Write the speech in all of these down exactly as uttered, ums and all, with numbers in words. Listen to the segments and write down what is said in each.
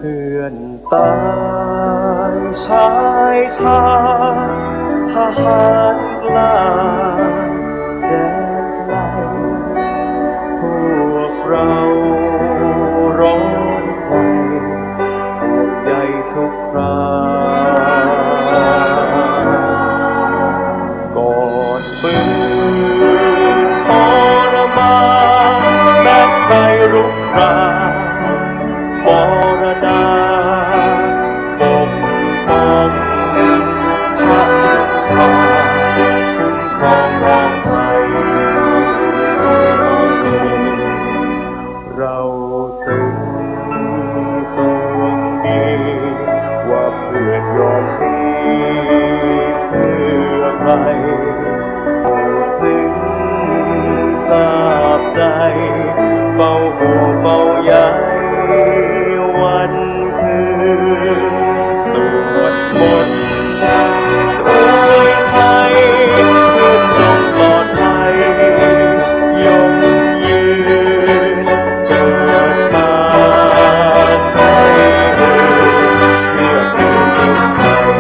เพื่อนต๋ายชายชาญ ทหารกล้าแดนไกล พวกเราร้อนใจ๋ ห่วงใยทุกครา ก่อน ปืนทรมานแม้ใครรุกราน มรณาปกป้องพระนคร คุ้มครองน้องไทย เราซึ่งทรงมี ว่าเพื่อนยอมพลีเพื่อไทย เราซึ่งทราบใจ๋ เฝ้าห่วงเฝ้าใยวันคืน สวดมนต์อวยชัย เพื่อนจงปลอดภัย ยงยืน เกิดมาใช้เพื่อแผ่นดินไทย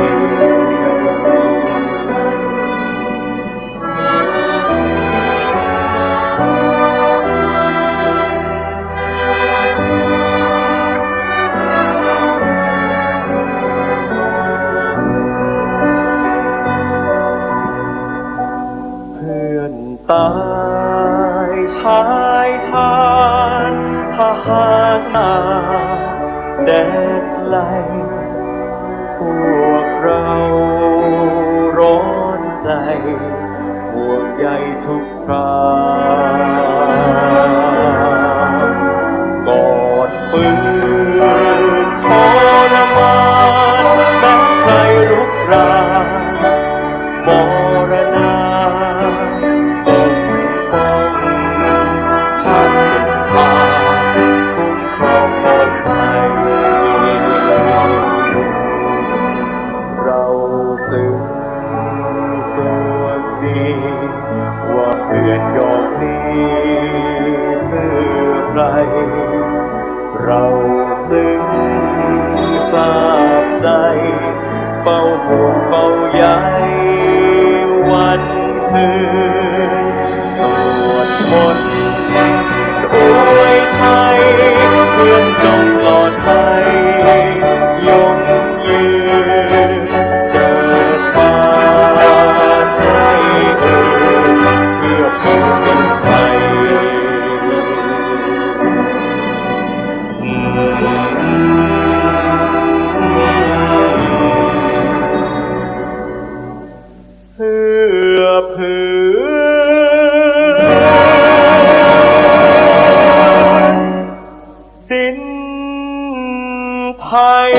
เพื่อนต๋ายชายชาญ ทหารมาแดนไกล พวกเราร้อนใจ๋ ห่วงใยทุกครา ก่อนปืนทรมานแม้ใครรุกราน มร เราซึ่งทราบใจ๋ เฝ้าห่วงเฝ้าใยวันคืน สวดมนต์อวยชัย เพื่อนจงปลอดภัย ยงยืน เกิดมาใคร่อื่น เพื่อผู้เป็นไทย เพื่อผืนดินไทย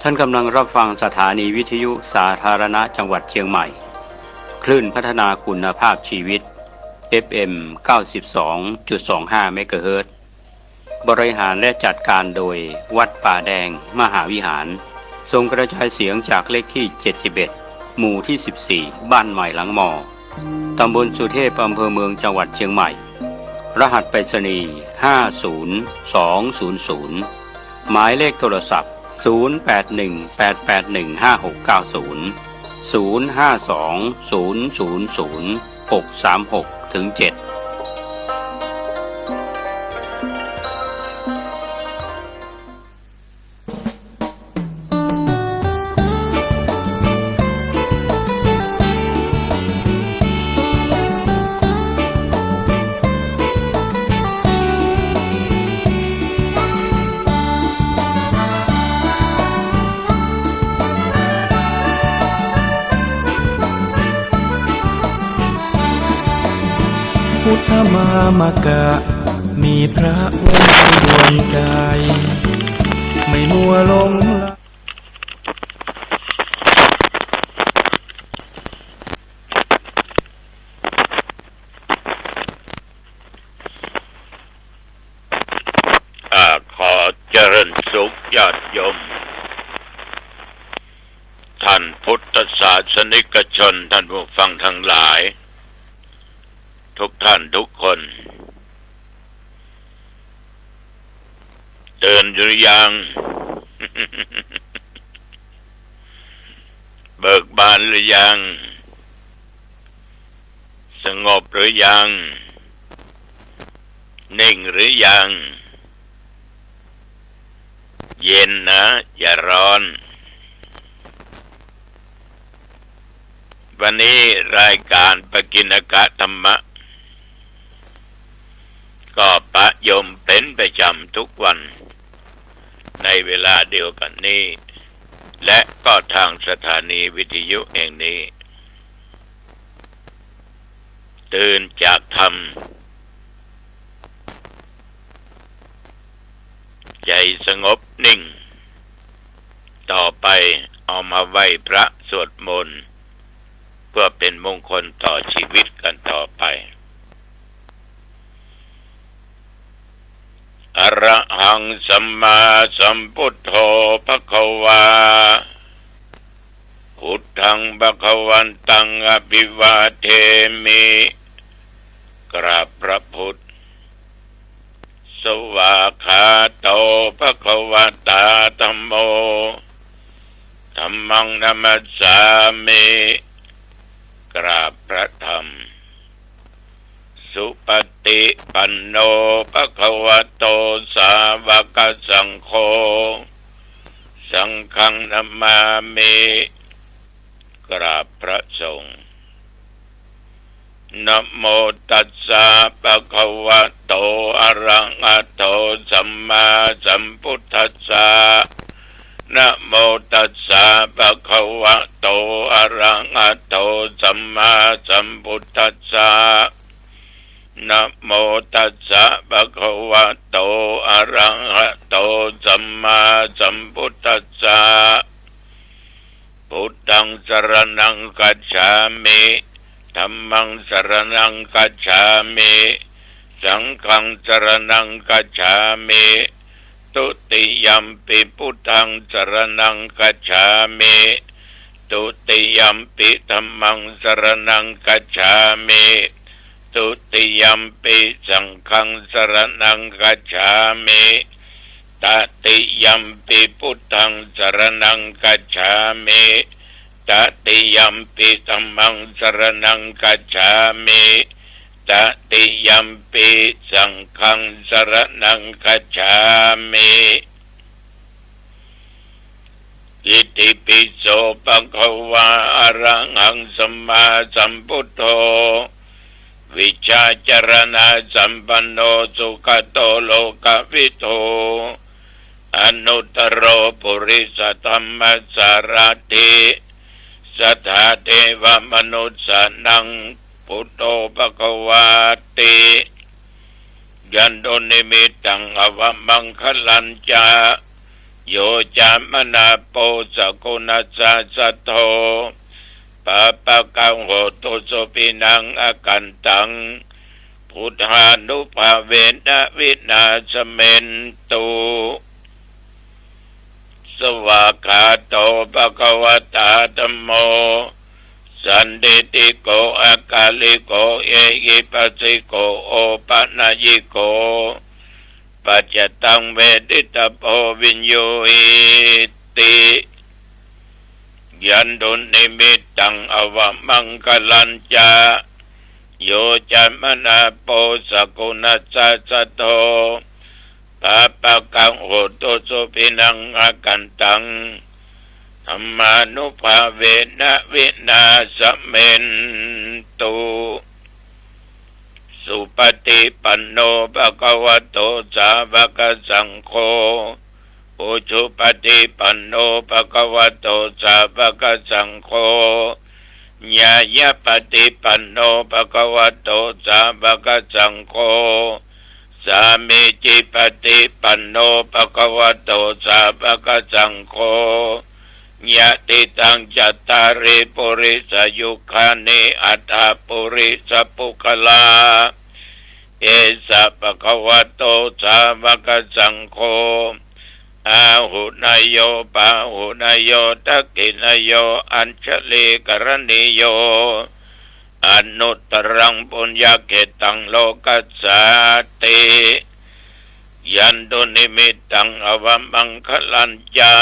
ท่านกำลังรับฟังสถานีวิทยุสาธารณะจังหวัดเชียงใหม่ คลื่นพัฒนาคุณภาพชีวิต เอฟเอ็ม เก้าสิบสองจุดสองห้า เมกะเฮิรตซ์ บริหารและจัดการโดยวัดป่าแดงมหาวิหาร ส่งกระจายเสียงจากเลขที่ เจ็ดสิบเอ็ด หมู่ที่ สิบสี่ บ้านใหม่หลังมอ ตำบลสุเทพ อำเภอเมือง จังหวัดเชียงใหม่ รหัสไปรษณีย์ ห้าศูนย์สองศูนย์ศูนย์ หมายเลขโทรศัพท์ ศูนย์แปดหนึ่งแปดแปดหนึ่งห้าหกเก้าศูนย์ ศูนย์ห้าสองศูนย์ศูนย์ศูนย์หกสามหก ถึง เจ็ด พุทธมามกะ มีพระไว้ดวงใจ ไม่มัวหลงไหล อ่า ขอเจริญสุขญาติโยม ท่านพุทธศาสนิกชน ท่านผู้ฟังทั้งหลาย ทุกท่านทุกคน ตื่นหรือยัง เบิกบานหรือยัง สงบหรือยัง นิ่งหรือยัง เย็นนะ อย่าร้อน วันนี้รายการปกิณกะธรรมะ ก็ประยมเป็นประจำทุกวัน ในเวลาเดียวกันนี้ และก็ทางสถานีวิทยุแห่งนี้ ตื่นจากธรรม ใจสงบนิ่ง ต่อไปเอามาไหว้พระสวดมนต์ เพื่อเป็นมงคลต่อชีวิตกันต่อไป อะระหังสัมมาสัมพุทโธภะคะวา พุทธังภะคะวันตังอะภิวาเทมิ กราบพระพุทธ สวากขาโตภะคะวะตาธัมโม ธัมมังนะมัสสามิ กราบพระธรรม ติปันโน ภะคะวะโต สาวกสังโฆ สังฆังนะมามิ กราบพระสงฆ์ นะโมตัสสะ ภะคะวะโต อะระหะโต สัมมาสัมพุทธัสสะ นะโมตัสสะ ภะคะวะโต อะระหะโต สัมมาสัมพุทธัสสะ นะโมตัสสะ ภะคะวะโต อะระหะโต สัมมาสัมพุทธัสสะ พุทธังสรณังคัจฉามิ ธัมมังสรณังคัจฉามิ สังฆังสรณังคัจฉามิ ทุติยัมปิพุทธังสรณังคัจฉามิ ทุติยัมปิธัมมังสรณังคัจฉามิ ทุติยัมปิสังฆังสรณังคัจฉามิ ตติยัมปิพุทธังสรณังคัจฉามิ ตติยัมปิธัมมังสรณังคัจฉามิ ตติยัมปิสังฆังสรณังคัจฉามิ อิติปิโส ภะคะวา อะระหัง สัมมาสัมพุทโธ วิชชาจารณะสัมปันโน สุขโต โลกวิทู อนุตตโร ปุริสธัมมสสารถิ สัทธา เทวมนุสสานัง พุทโธ ภะคะวาติ ยันตุนิมิตตัง อวมังคะลัญจะ โยจะมะนาโป สะกุณัสสะ สัทโธ ปาปะกะโหตุ สุขินัง อกันตัง พุทธานุภาเวนะ วินาสเมนตุ สวากขาโต ภะคะวะตา ธัมโม สันทิฏฐิโก อะกาลิโก เอหิปัสสิโก โอปะนะยิโก ปัจจตัง เวทิตาโพ วิญญูหิติ ยันตุนิมิตตัง อวมังคะลัญจะ โยจะมะนาโป สะกุณัสสะ สัทโธ ปาปะกะโหตุ สุขินัง อกันตัง ธัมมานุภาเวนะ วินาสเมนตุ สุปฏิปันโน ภะคะวะโต สาวกสังโฆ อุชุปฏิปันโน ภะคะวะโต สาวกสังโฆ ญาญาปฏิปันโน ภะคะวะโต สาวกสังโฆ สามีจิปฏิปันโน ภะคะวะโต สาวกสังโฆ ยะติตัง จัตตาริ ปุริสายุคานิ อัตถะ ปุริสปุคคลา เอสะ ภะคะวะโต สาวกสังโฆ อาหุเนยโย ปาหุเนยโย ทักขิเนยโย อัญชลีกรณีโย อนุตตรัง ปุญญะเขตตัง โลกัสสาติ ยันตุนิมิตตัง อวมังคะลัญจะ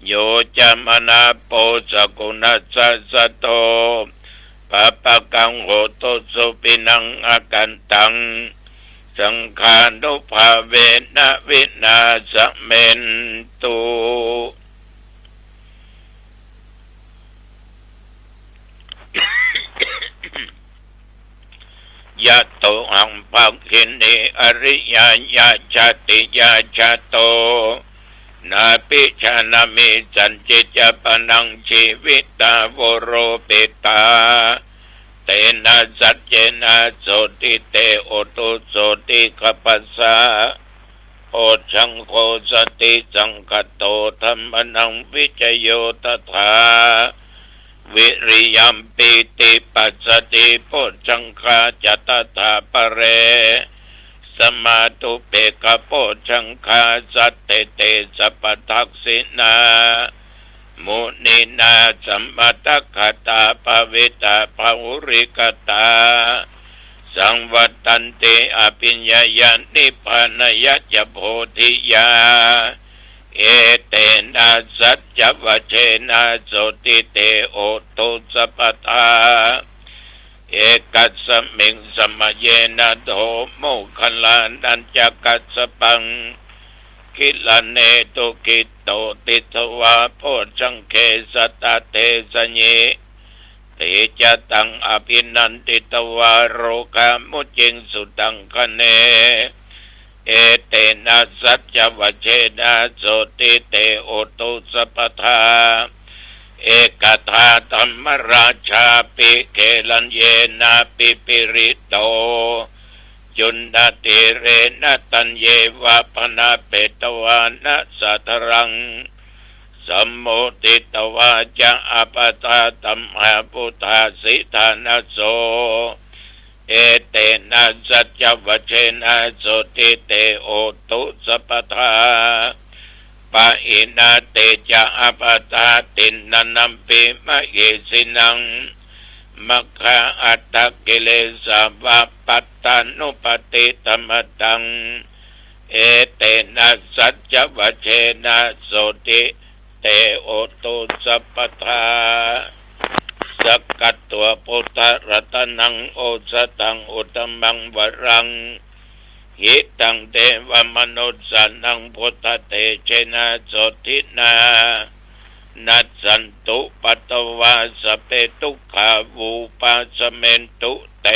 โยจะมะนาโป สะกุณัสสะ สัทโธ ปาปะกะโหตุ สุขินัง อกันตัง สังฆานุภาเวนะ วินาสเมนตุ ยะโตหัง ภักขินี อริยา ยะชาติยา จาโต นาภิจานะมิ สัญญิจจะปะนัง จีวิตาวุโรปิตา เตนะสัจเจนะ โสติเต โหตุ โสติคพัสสะ โพชฌังโฆ สติสังคโต ธัมมานัง วิจโย ตถา วิริยัม ปีติปัสสติ โพชฌังคา จะ ตถา ปะเร สมาตุเปกขโพชฌังคา สัตเต เต สัพพทักขิณา มุนีนา สมมตตะคาตา ภาวิตา บาหุลีกตา สังวัตตันติ อภิญญา นิพพานายะ จะ โพธิยา เอเตนะ สัจจวจเจนะ โสติเต โหตุ สัพพทา เอกสมิงสมะเยนะ โถ โมคคัลลานัญจะกัสสปัง กิลาเนตุกิตโต ติฏฐวา โพชฌังเข สะตะเทสะยิ ติจจะตัง อะภินันทิตวา โรคามุจจิงสุตังคะเน เอเตนะ สัจจวจเชนะ โสตถิ เต โหตุ สัพพะทา เอกทา ธัมมราชาปิ เกรัญเยนะ ปิปิริโต จุณฑะธีเรนะ ตัญเยวะ พนะเปตวานะ สาธารัง สัมโมทิตวาจะ อัปปะทา ธัมมา ปุทธา สิทธานะโส เอเตนะ สัจจวจเชนะ โสตถิ เต โหตุ สัพพะทา ปะหินะ เตจะ อัปปะทา ทินนะนัมปิ มะเหสินัง มัคคา อัตถะกิเลสาวะ ปัตตานุปัฏฐิตมะตัง เอเตนะ สัจจวจเชนะ โสตถิ เต โหตุ สัพพะทา สักกัตวา พุทธะรัตนัง โอสถัง อุตตมังวะรัง หิตัง เทวะมนุสสานัง พุทธะเตจะนะ โสตถินา นัสสันตุ ปัตตวา สัพเพ ทุกขา วุปัสสะเมนตุ เต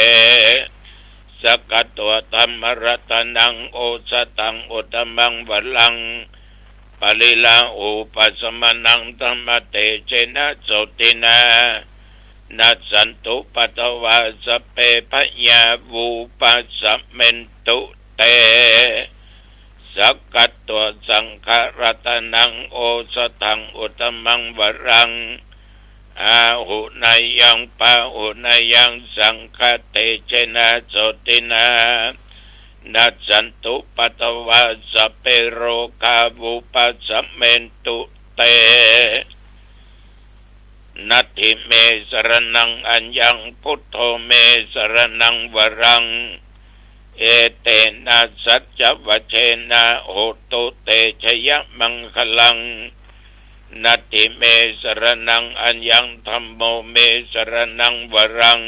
สักกัตวา ธัมมะรัตนัง โอสถัง อุตตมังวะรัง ปะริลาหูปะสะมะนัง ธัมมะเตจะนะ โสตถินา นัสสันตุ ปัตตวา สัพเพ พยา วุปัสสะเมนตุ เต สักกัตวา สังฆะรัตนัง โอสถัง อุตตมังวะรัง อาหุเนยัง ปาหุเนยัง สังฆะเตจะนะ โสตถินา นัสสันตุ ปัตตวา สัพเพ โรคา วุปัสสะเมนตุ เต นัตถิเม สะระณัง อัญญัง พุทโธ เม สะระณัง วะรัง เอเตนะ สัจจวจเชนะ โหตุ เตจะยะมังคะลัง นัตถิเม สะระณัง อัญญัง ธัมโม เม สะระณัง วะรัง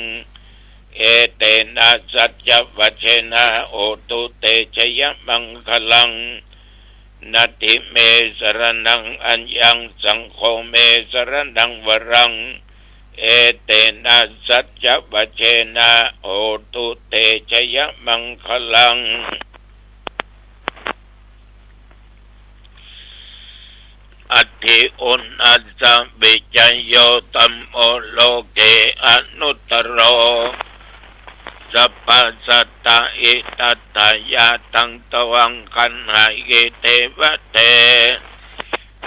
เอเตนะ สัจจวจเชนะ โหตุ เตจะยะมังคะลัง นัตถิเม สะระณัง อัญญัง สังโฆ เม สะระณัง วะรัง เอเตนะ สัจจวจเชนะ โหตุ เตจะยะมังคะลัง อัตถิอุณณัสสะ วิจโย ธัมโม โลเก อนุตตโร สัพพะสัตตะ หิตัตถะ ยะทัง ทวัง คัณหาหิ เทวะเท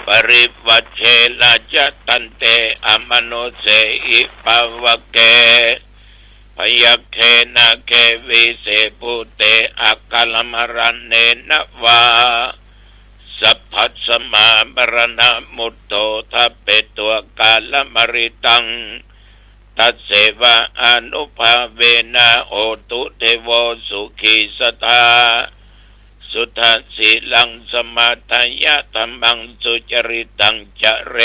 ปริวัจเช ราชะ ทันเต อมนุสเสหิ ปะวะเก พยัคเข นาเข วิเศษ ภูเต อะคะละมะระเณนะวา สัพพัสมา มะระณะมุตโธ ทัพเปตัง กาละมะริตัง ตัสเสวะ อานุภาเวนะ โหตุ เทโว สุขี สะทา สุทะ สีลัง สะมาทะยะ ธัมมัง สุจริตัง จะเร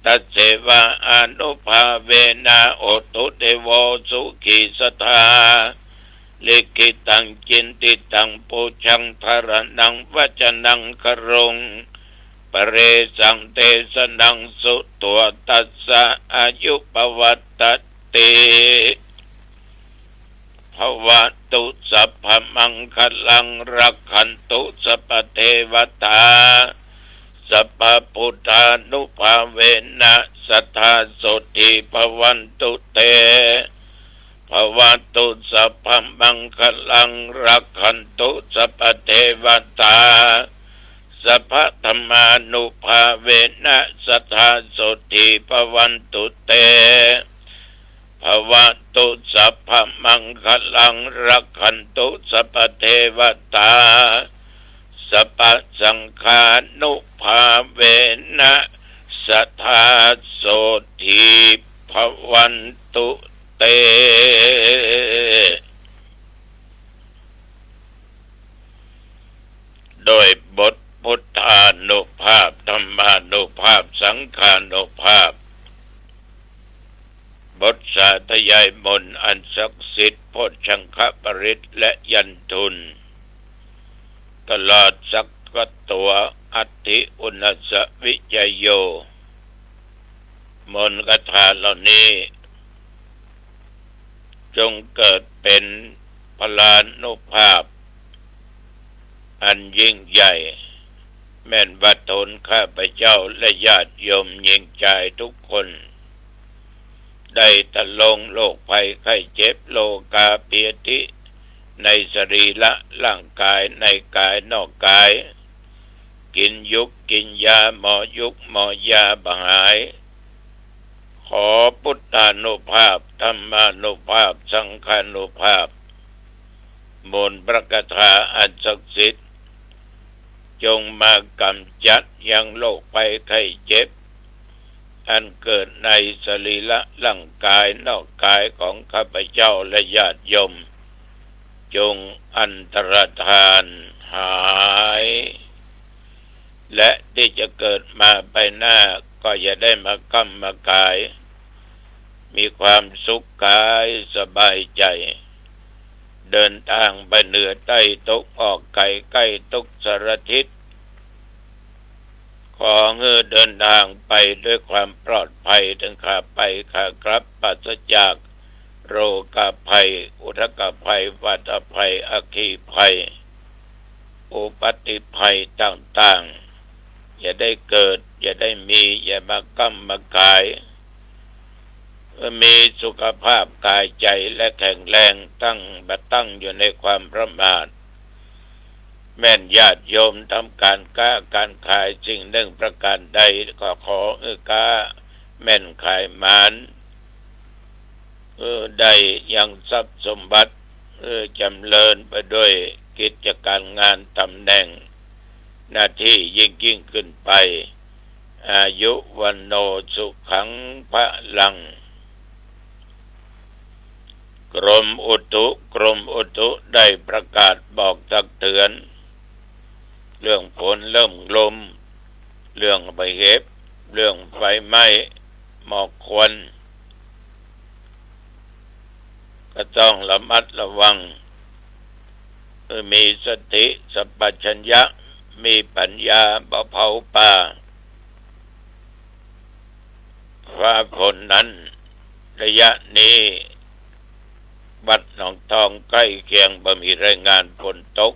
ตัสเสวะ อานุภาเวนะ โหตุ เทโว สุขี สะทา ลิขิตัง จินติตัง ปูชฌัง ธาระณัง วัจจะนัง กะโรง ปะเรสัง เตสะนัง สุตวา ตัสสะ อายุ ปะวัตตะ ติ ภะวะตุ สัพพะมังคะลัง รักขันตุ สัพพะเทวะตา สัพพะพุทธานุภาเวนะ สัตถา โสตถี ภะวันตุ เต ภะวะตุ สัพพะมังคะลัง รักขันตุ สัพพะเทวะตา สัพพะธัมมานุภาเวนะ สัตถา โสตถี ภะวันตุ เต ภะวะตุ สัพพะมังคะลัง รักขันตุ สัพพะเทวะตา สัพพะสังฆานุภาเวนะ สัตถา โสตถี ภะวันตุ เต โดยบทพุทธานุภาพ ธัมมานุภาพ สังฆานุภาพ บทสาธยายม สิทธิ์ โพชฌังคปริตร และยันต์ทุน ตลอดสักกัตตัว อัตถิอุณาสสะวิชโย มนต์คาถาเหล่านี้ จงเกิดเป็นพลานุภาพ อันยิ่งใหญ่ แม่นว่าต๋นข้าพเจ้าและญาติโยมหญิงจายทุกคน ได้ตะลงโรคภัยไข้เจ็บ โรคาพยาธิ ในสรีระร่างกาย ในกายนอกกาย กิ๋นยุกกิ๋นยา หมอยุกหมอยาบ่หาย ขอพุทธานุภาพ ธรรมานุภาพ สังฆานุภาพ มนต์พระคาถาอันศักดิ์สิทธิ์ จงมากำจัดยังโรคภัยไข้เจ็บ อันเกิดในสรีระร่างกายนอกกายของข้าพเจ้าและญาติโยม จงอันตรธานหาย และตี้จะเกิดมาไปหน้าก็อย่าได้มาก้ำมากาย มีความสุขกายสบายใจ๋ เดินตางไปเหนือใต้ตะวันออกใต้ใก้ทุกสารทิศ ขอหื้อเดินตางไปด้วยความปลอดภัยตึงขาไปขากลับ ปราศจากโรคภัย อุทกภัย วาตภัย อัคคีภัย อุปัตติภัยต่างๆ อย่าได้เกิด อย่าได้มี อย่ามาก้ำมากาย มีสุขภาพกายใจ๋และแข็งแรง ตั้ง บ่ตั้งอยู่ในความประมาท แม่นญาติโยมทำก๋านก๊าก๋านขายสิ่งหนึ่งประก๋านใด ก็ขอหื้อก๊าแม่นขายหมาน หื้อได้ยังทรัพย์สมบัติ หื้อจ๋ำเริญไปด้วยกิจก๋านงานต๋ำแหน่งหน้าตี้ยิ่งๆ ขึ้นไป อายุวัณโณ สุขัง พลัง กรมอุตุ กรมอุตุได้ประกาศบอกตักเตือน เรื่องฝน เรื่องลม เรื่องใบเหตุ เรื่องไฟไหม้ หมอกควัน ก็ต้องระมัดระวัง คือมีสติสัมปชัญญะ มีปัญญา บ่เผาป่า ฟ้าฝนนั้น ระยะนี้ วัดหนองทองใก้เคียงบ่มีรายงานฝนตก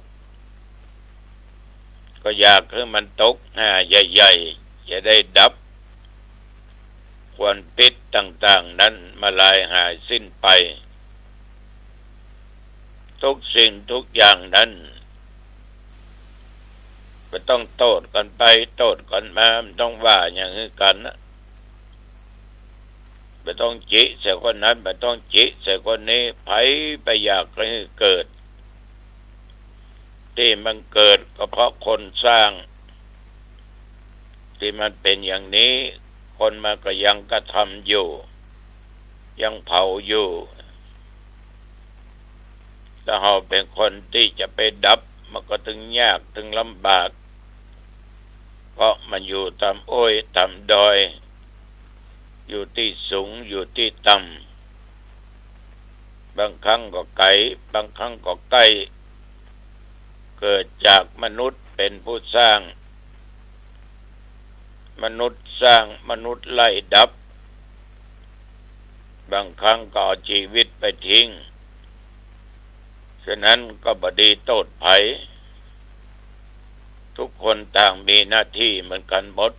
ก็อยากหื้อมันตกหาใหญ่ๆ จะได้ดับควันพิษต่างๆ นั้นมาลายหายสิ้นไป ทุกสิ่งทุกอย่างนั้น บ่ต้องโต้ษกั๋นไปโต้ษกั๋นมา บ่ต้องว่าหยังหื้อกั๋นนะ บ่ต้องจิใส่คนนั้น บ่ต้องจิใส่คนนี้ ใผบ่อยากหื้อเกิด ตี้มันเกิดก็เพราะคนสร้าง ตี้มันเป๋นอย่างนี้ คนมันก็ยังกระทำอยู่ ยังเผาอยู่ ถ้าเฮาเป๋นคนตี้จะไปดับ มันก็ตึงยากตึงลำบาก เพราะมันอยู่ต๋ามโอ้ยต๋ามดอย อยู่ตี้สูง อยู่ตี้ต่ำ บางครั้งก็ไก๋ บางครั้งก็ใก้ เกิดจากมนุษย์เป๋นผู้สร้าง มนุษย์สร้าง มนุษย์ไล่ดับ บางครั้งก็เอาจีวิตไปทิ้ง ฉะนั้นก็บ่ดีโต้ษใผ ทุกคนต่างมีหน้าตี้เหมือนกั๋นหมด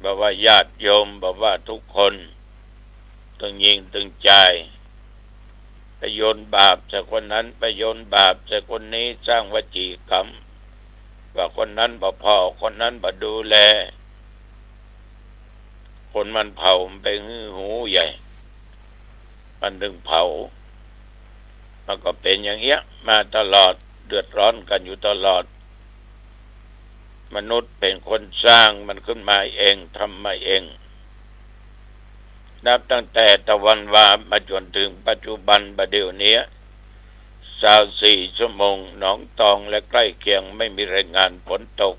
บ่ว่าญาติโยม บ่ว่าทุกคน ตึงญิงตึงจาย ไปโยนบาปใส่คนนั้น ไปโยนบาปใส่คนนี้ สร้างวจีกรรม ว่าคนนั้นบ่ผ่อ คนนั้นบ่ดูแล คนมันเผามันไปหื้อหูใหญ่ มันตึงเผา มันก็เป๋นอย่างเนี้ยมาตลอด เดือดร้อนกั๋นอยู่ตลอด มนุษย์เป๋นคนสร้างมันขึ้นมาเอง ทำมาเอง นับตั้งแต่ตะวันวาบมาจ๋นเถิงปัจจุบันบ่าเดี่ยวเนี้ย ซาวสี่ชั่วโมง หนองตองและใก้เคียงไม่มีรายงานฝนตก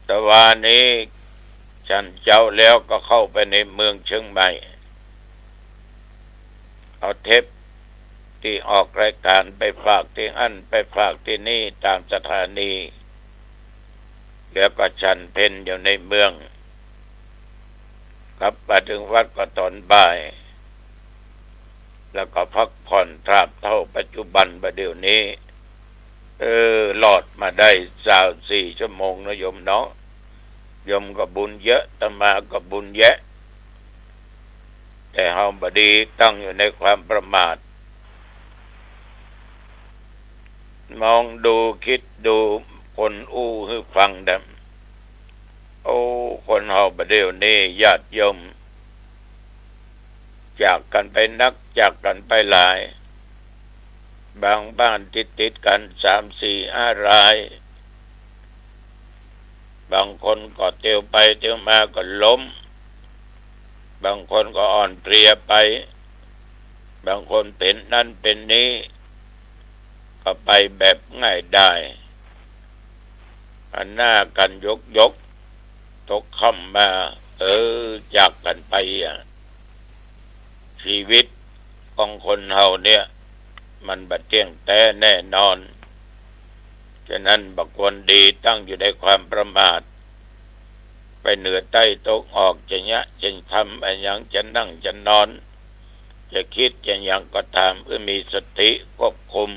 ตะวานี้ฉันเจ๊าแล้วก็เข้าไปในเมืองเจียงใหม่ เอาเทปตี้ออกรายก๋านไปฝากตี้อั้น ไปฝากตี้นี่ต๋ามสถานี แล้วก็ฉันเพลอยู่ในเมือง กลับมาเถิงวัดก็ต๋อนบ่าย แล้วก็พักผ่อนตราบเต้าปัจจุบันบ่าเดี่ยวนี้ เออ รอดมาได้ซาวสี่ชั่วโมงนะโยมเนาะ โยมก็บุญเยอะ อาตมาก็บุญแยะ แต่เฮาบ่ดี ตั้งอยู่ในความประมาท มองดู กึ๊ดดู คนอู้หื้อฟังดำ โอ้ คนเฮาบ่าเดี่ยวนี้ญาติโยม จากกั๋นไปนัก จากกั๋นไปหลาย บางบ้านติดๆ กั๋นสามสี่ห้าราย บางคนก็เตียวไปเตียวมาก็ล้ม บางคนก็อ่อนเพลียไป บางคนเป๋นนั้นเป๋นนี้ ก็ไปแบบง่ายดาย หันหน้ากั๋นหยกๆ ตกค่ำมา เออ จากกั๋นไปอะ ชีวิตของคนเฮาเนี่ย มันบ่เตี้ยงแต๊แน่นอน ฉะนั้นบ่ควรดีตั้งอยู่ในความประมาท ไปเหนือใต้ตะวันออก จะเยียะจะทำอะหยัง จะนั่งจะนอน จะกึ๊ดจะหยังก็ต๋าม เออ มีสติควบคุม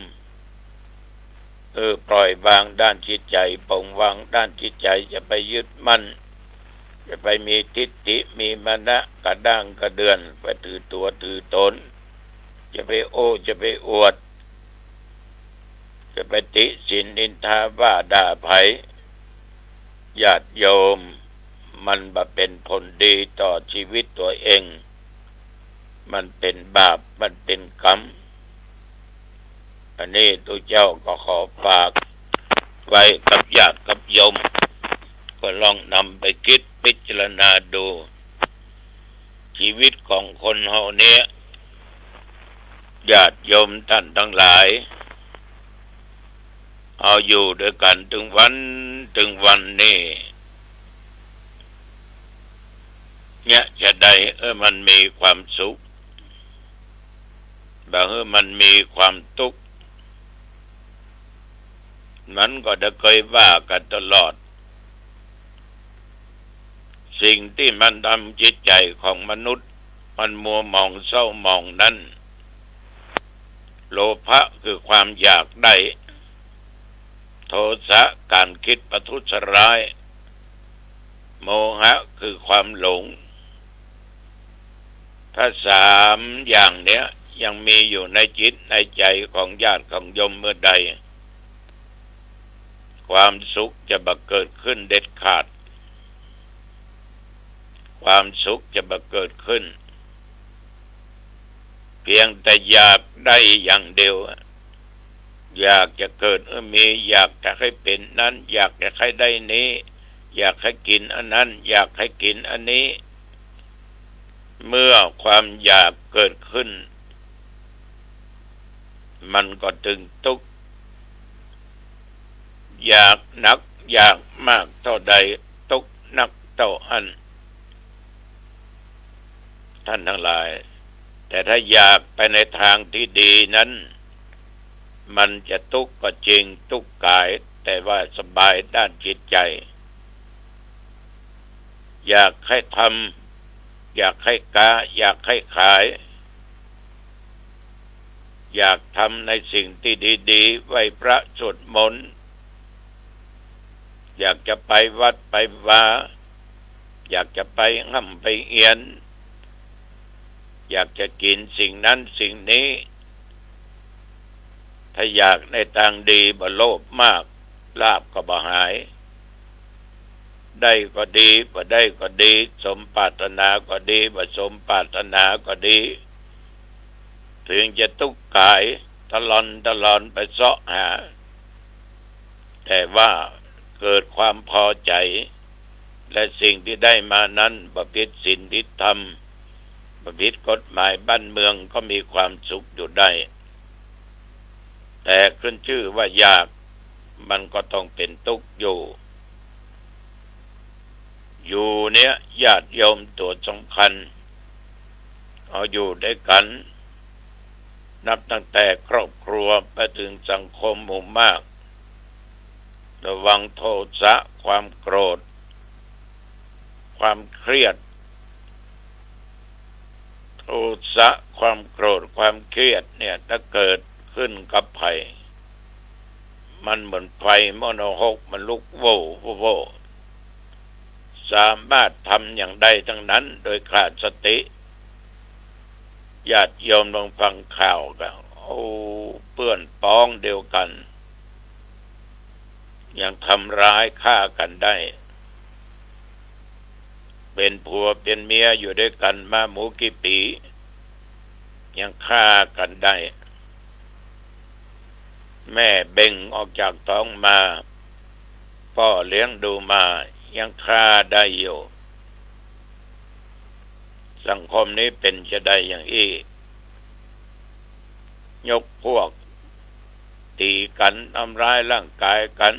เออ ปล่อยวางด้านจิตใจ๋ ปลงวางด้านจิตใจ๋ จะไปยึดมั่น จะไปมีทิฏฐิ มีมานะ กระด้างกระเดื่อง ไปถือตั๋วถือต๋น จะไปโอ้ จะไปอวด จะไปติฉินนินทาว่าด่าใผ ญาติโยม มันบ่เป๋นผลดีต่อชีวิตตั๋วเอง มันเป๋นบาป มันเป๋นกรรม อันนี้ตุ๊เจ้าก็ขอฝากไว้กับญาติกับโยม ก็ลองนำไปกึ๊ดพิจารณาดู ชีวิตของคนเฮาเนี่ย ญาติโยมต้านตังหลาย เอาอยู่ตวยกั๋นเถิงวันเถิงวันนี่ เยียะจะใดหื้อมันมีความสุข บ่หื้อมันมีความตุ๊กข์ มันก็ได้เกยว่ากั๋นตลอด สิ่งตี้มันทำจิตใจ๋ของมนุษย์ มันมัวหมองเศร้าหมองนั้น โลภะคือความอยากได้ โทสะก๋านกึ๊ดประทุษร้าย โมหะคือความหลง ถ้าสามอย่างเนี้ยยังมีอยู่ในจิตในใจ๋ของญาติของโยมเมื่อใด ความสุขจะบ่เกิดขึ้นเด็ดขาด ความสุขจะบ่เกิดขึ้น เพียงแต่อยากได้อย่างเดียว อยากจะเกิดหื้อมี อยากจะหื้อเป๋นนั้น อยากจะหื้อได้นี้ อยากหื้อกิ๋นอันนั้น อยากหื้อกิ๋นอันนี้ เมื่อความอยากเกิดขึ้น มันก็ตึงตุ๊กข์ อยากนักอยากมากเต้าใด ตุ๊กข์นักเต้าอั้น ต้านตังหลาย แต่ถ้าอยากไปในตางตี้ดีนั้น มันจะตุ๊กข์ก็จริง ตุ๊กข์ก๋าย แต่ว่าสบายต้านจิตใจ๋ อยากหื้อทำ อยากหื้อก๊า อยากหื้อขาย อยากทำในสิ่งตี้ดีๆ ไหว้พระสวดมนต์ อยากจะไปวัดไปวา อยากจะไปฮ่ำไปเฮียน อยากจะกิ๋นสิ่งนั้นสิ่งนี้ ถ้าอยากในตางดีบ่โลภมาก ลาภก็บ่หาย ได้ก็ดี บ่ได้ก็ดี สมปรารถนาก็ดี บ่สมปรารถนาก็ดี เถิงจะตุ๊กข์ก๋าย ตะลอนตะลอนไปเซาะหา แต่ว่าเกิดความพอใจ๋ และสิ่งตี้ได้มานั้นบ่ผิดศีลผิดธรรม บ่ผิดกฎหมายบ้านเมือง ก็มีความสุขอยู่ได้ แต่ขึ้นจื้อว่าอยาก มันก็ต้องเป๋นตุ๊กข์อยู่ อยู่เนี่ยญาติโยมตั๋วสำคัญ เอาอยู่ตวยกั๋น นับตั้งแต่ครอบครัวไปถึงสังคมหมู่มาก ระวังโทสะ ความโกรธ ความเครียด โทสะ ความโกรธ ความเครียดเนี่ย ถ้าเกิดขึ้นกับใผ มันเหมือนไฟมอหก มันลุกโว่ โว่ โว่ สามารถทำอย่างใดทั้งนั้นโดยขาดสติ ญาติโยมลองฟังข่าวก็ โอ้ เปื้อนป๋องเดียวกั๋น ยังทำร้ายฆ่ากั๋นได้ เป๋นผัวเป๋นเมียอยู่ด้วยกั๋นมาหมู่กี่ปี๋ ยังฆ่ากั๋นได้ แม่เบ่งออกจากต๊องมา ป้อเลี้ยงดูมา ยังฆ่าได้อยู่ สังคมนี้เป๋นจาใดอย่างอี้ ยกพวกตี๋กั๋น ทำร้ายร่างก๋ายกั๋น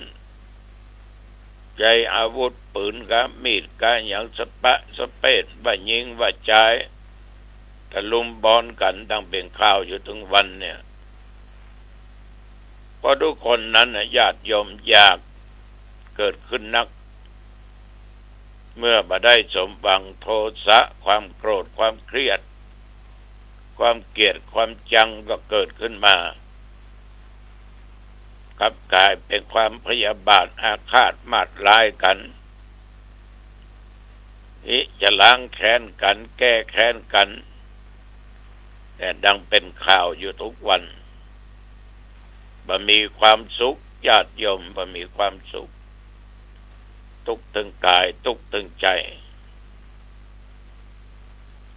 ใจ๊อาวุธปืนกา มีดกา หยังสะปะสะเปด ว่าญิงว่าจาย ตะลุมบอนกั๋นดังเป๋นข่าวอยู่เถิงวันเนี่ย เพราะทุกคนนั้นน่ะ ญาติโยม อยากเกิดขึ้นนัก เมื่อบ่ได้สมหวัง โทสะ ความโกรธ ความเครียด ความเกลียด ความจังก็เกิดขึ้นมา กลับก๋ายเป๋นความพยาบาทอาฆาตมาดร้ายกั๋น อิจะล้างแค้นกั๋น แก้แค้นกั๋น แต่ดังเป๋นข่าวอยู่ทุกวัน บ่มีความสุข ญาติโยม บ่มีความสุข ตุ๊กข์ตึงก๋าย ตุ๊กข์ตึงใจ๋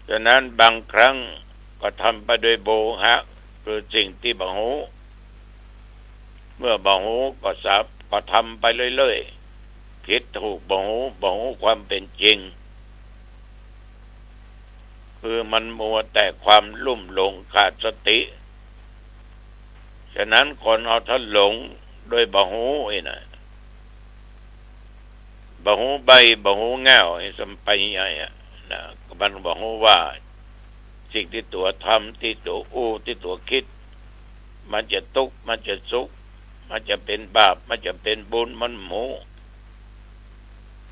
ฉะนั้นบางครั้งก็ทำไปโดยโมหะ คือสิ่งตี้บ่ฮู้ เมื่อบ่ฮู้ก็สับ ก็ทำไปเรื่อยๆ ผิดถูกบ่ฮู้ บ่ฮู้ความเป๋นจริง คือมันมัวแต่ความลุ่มหลงขาดสติ ฉะนั้นคนเฮาถ้าหลงโดยบ่ฮู้อี้นะ บ่ฮู้ใบ้ บ่ฮู้เหง้าอี้ซ้ำไปใหญ่อะนะ ก็มันบ่ฮู้ว่าสิ่งตี้ตั๋วทำ ตี้ตั๋วอู้ ตี้ตั๋วกึ๊ด มันจะตุ๊กข์ มันจะสุข มันจะเป๋นบาป มันจะเป๋นบุญ มันบ่ฮู้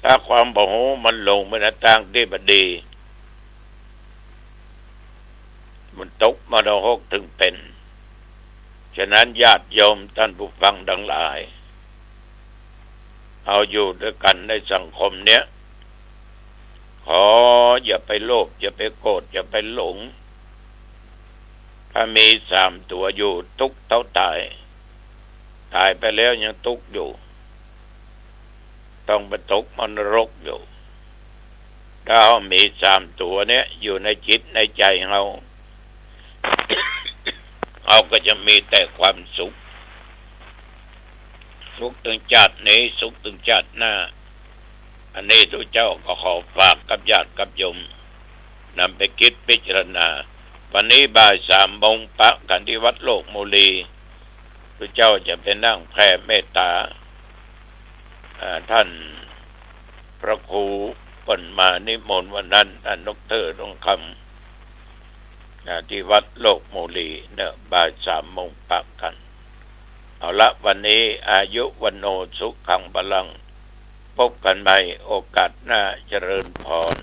ถ้าความบ่ฮู้มันหลงไปในตางตี้บ่ดี มันตกมรดกตึงเป๋น ฉะนั้นญาติโยมต้านผู้ฟังตังหลาย เฮาอยู่ตวยกั๋นในสังคมเนี้ย ขออย่าไปโลภ อย่าไปโกรธ อย่าไปหลง ถ้ามีสามตั๋วอยู่ตุ๊กข์เต้าต๋าย ต๋ายไปแล้วยังตุ๊กข์อยู่ ต้องไปตกมรดกอยู่ ถ้าเฮามีสามตั๋วเนี้ยอยู่ในจิตในใจ๋เฮา เฮาก็จะมีแต่ความสุข สุขตึงจาตินี้ สุขตึงจาติหน้า อันนี้ตุ๊เจ้าก็ขอฝากกับญาติกับโยม นำไปกึ๊ดพิจารณา วันนี้บ่ายสามโมงปะกั๋นตี้วัดโลกโมลี ตุ๊เจ้าจะไปนั่งแผ่เมตต๋า อ่า ต้านพระครูเปิ้นมานิมนต์วันนั้น ต้านด็อกเตอร์ทองคำ อ่า ตี้วัดโลกโมลีเนาะ บ่ายสามโมงปะกั๋น เอาละ วันนี้ อายุ วัณโณ สุขัง พลัง พบกั๋นใหม่โอกาสหน้า เจริญพร